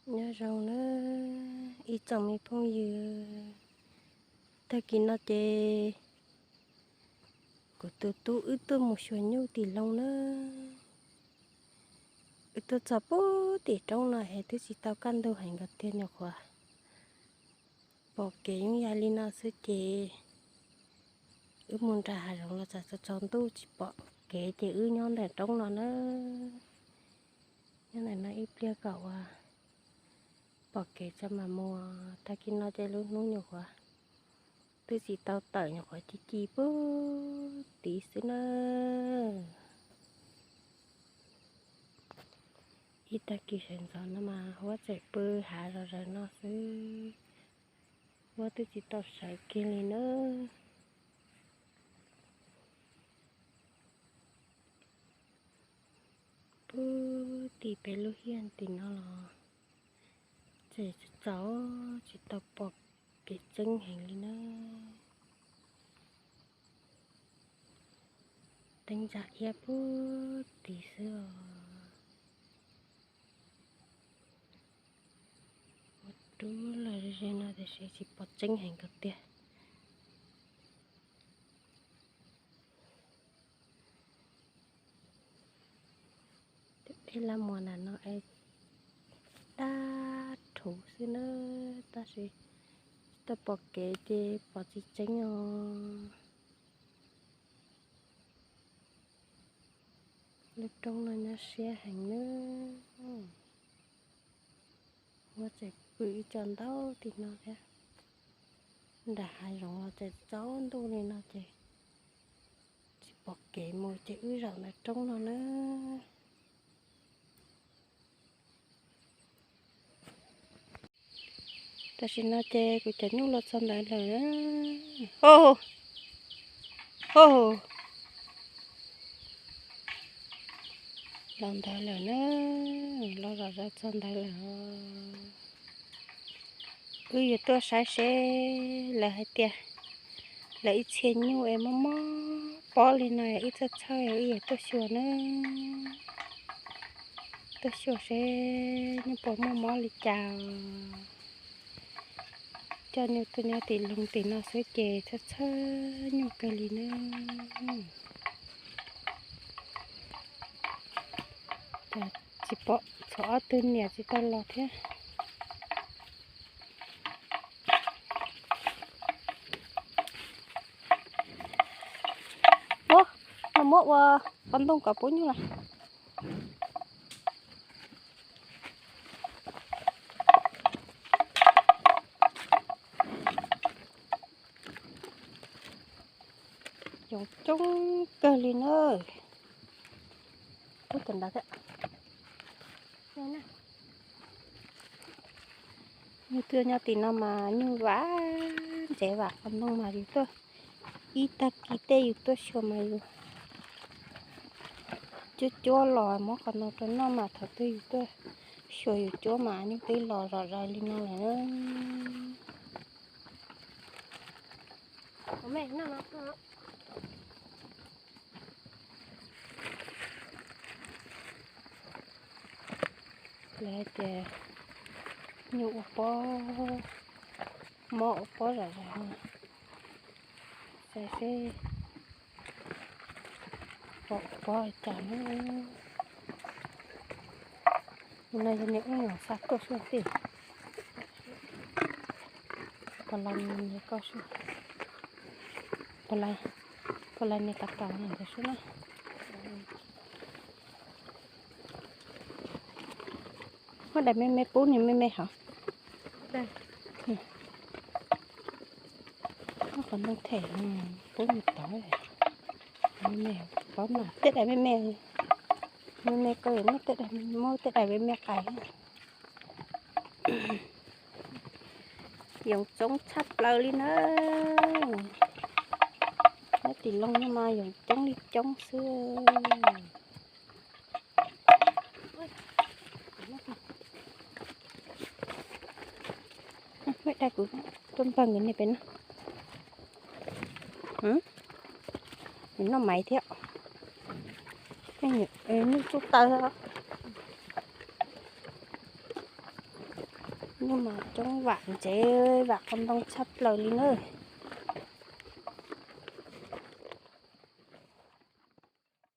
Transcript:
Nyob zoo na ib tsoom me phooj ywg, tag kis no ces kuv tus tub wb tuaj mus xyuas nyuj tim Looj na. Wb tuaj txog puag tim roob no es twb tsis tau kaj ntug heev nkaus tiag nyuam qhuav pom kev yooj yim li no xwb ces wb mus nram hav zoov los txog tsaus ntuj tsis pom kev ces wb nyob ntawm roob no na. Nyob ntawm no ib pliag kom uas pom kev tso mam mus. Tag kis no ces lub hnub nyuam qhuav twb tsis tau tawm, nyuam qhuav ci ci puag tid xwb na. Ib tag kis sawv ntxov no mas huab tseem pw hav zom zaws no xwb, huab twb tsis tau sawv kiag li na. Puag tim peb lub hiaj tim no los tseem tsaus, tsis tau pom kev tseeb heev li na. Teeb ntsa iab puag tid xwb os. Ua rub los ze no tiam sis tsis pom tseeb heev nkaus tiag. Tej laj muas nram no es dab rhuv xwb na, tab sis tsis tau pom kev ces pom tsis tseeb os. Lub roob no nyob siab heev nawb. Huab tseem pw ib co ntau tim no thiab. Nram hav zoov los tseem tsaus ntuj li no ces tsis pom kev mus ces wb zaum ntawm roob no na. Tam sim no ces kuv cov nyuj los txog ntawd lawm. Ho, ho, los ntawd lawm na, los zom zaws txog ntawd lawm. Wb yuav tuaj saib seb lawv hais tias lawv ib txhia nyuj es mob mob pob li no wb txhawj txhawj wb yuav tuaj xyuas na. Tuaj xyuas seb nyuj puas muaj mob li cas. Coj nyuj tuaj nyob tim Looj tim no xwb ces txhawj txhawj nyuj kawg li na. Cas tsis pom txog ob tug niam tsis tau los thiab. Ub, no muab ua qos ntoo kom pub nyuj lawm. Yoov coob kawg li na. Ub, cov ntawd thiab. Nyuj twb nyob tim no mas nyuj vam ntsev vam qos ntoo mas yus tuaj ib tag kis tej yus tuaj xyuas mas yus cuab cuab los muab qos ntoo rau noj mas thaum twg yus tuaj xyuas yus cuab mas nyuj twb los zom zaws li no lawm. Lawv hais tias nyuj ua pob, mob ua pob zom zaws no. Xav seb pom ua pob li cas na. No yog niag ub nyuam xa tuaj xwb tiag. Pos lais niag koj xwb. Pos lais, pos lais niag tas tas ntawd xwb na. Muab daim me me pub niag me me hov. Muab qos ntoo them pub niag tod. Me me, pov no tej daim me me, me me koj muab tej daim, muab tej daim me me qais. Yoov coob tshaj plaws li na. Nyob tim Looj no mas yoov coob li coob xwb. Muab dai kuv tuaj npog nkawd niag pem no. Nws noj maiv thiab. Nyuj tsuj taw. Hnub no coob vam ntsev, vam qhov ntoo tshaj plaws li na.